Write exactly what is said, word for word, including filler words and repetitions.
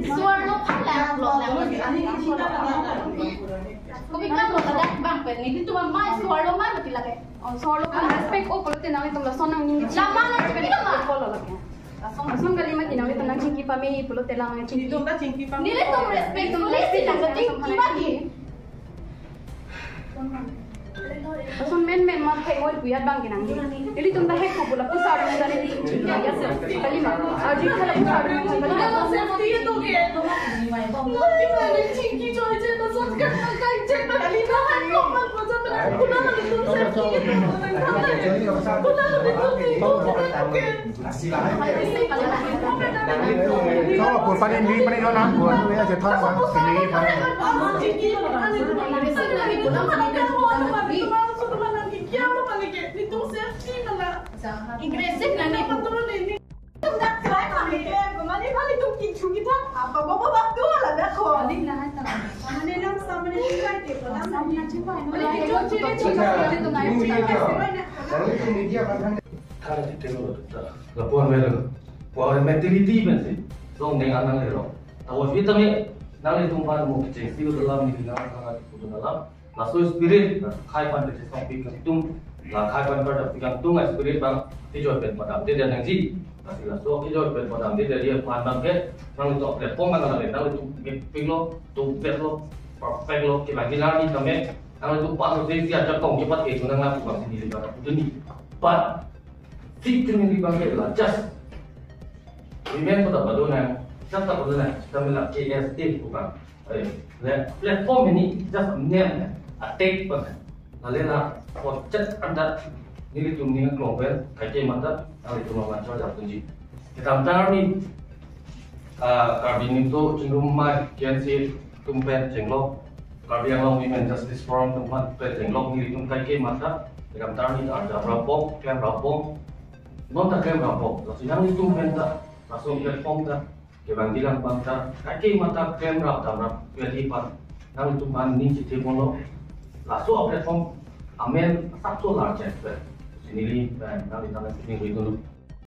Suar lo phan la lo la. Kopi kan lo ladak bang pen nelitum ma suar lo ma mati lake. Oh, suar lo kan respect o pulote nanglitum lason nangning. Lama na chingki lama. Ko lo lake. Lason lason kali mati nanglitum nangchingki pame pulote lang nangchingki. Nelitum ta chingki pame. Nelitum respect tum lesi lang chingki pame. Lason men men ma hek oi puyat bang kenang di. Nelitum ta hek ko pula pusar dun dari di. Ya, ya, sir. Kali ma. Arjun kala pusar dun. Kali ma. Safety itu ke. Nanti mana chingki joy je na sot kan kai je na kali na hai ko man ko jam na kuna na nelitum safety itu. Kuna na nelitum itu ke. Thong lo pur pani, mi pani lo na pur. Ya, je thong lo. Sini pani. Aggressive na ni. Apa bapak bapak tua lah dah kok. Thara ti telo ta. Lapu-an melo. Pu-an mentality pensi. Long neng anang lelo. Tawa sita me nanglitum aphan mo kecheng si dalam ni nang nang pu dalam. Laso spirit, khei aphan kechesong pi kangtung. La khei aphan pada pi kangtung spirit bang kejoi pen padamde nangji. Lasi laso kejoi pen padamde dia aphan bang ke nanglitum platform bang nang nanglitum ke ping lo, tu bet lo, perfect lo, kila kila ni kami. Nanglitum aphan si si aja tong cepat ke tu nang lapu bang sini libat tu ni. But si kini libat ke la just women pada padu nang, just padu nang, kami la K S A bukan. Eh, le platform ini just name attack pen. Lale la project anda nelitum ning klong pen kaike mata nanglitum ma char jap tunji. Kedamtang arni, ah, Karbi Ningto Chingrum Amei K N C A atum pen chenglok, Karbi Anglong Women Justice Forum atum pen chenglok nelitum kaike mata kedamtang arni arjap rapbom, klem rapbom, non ta klem rapbom. Laso nanglitum pen ta laso platform ta kevang dilang bang ta kaike mata klem rap dam rap kali pan nanglitum aphan ning chithe ponlo. Laso a platform amen asapso largest pen. Sini li, eh, nanglitum aphan ning ri dulu.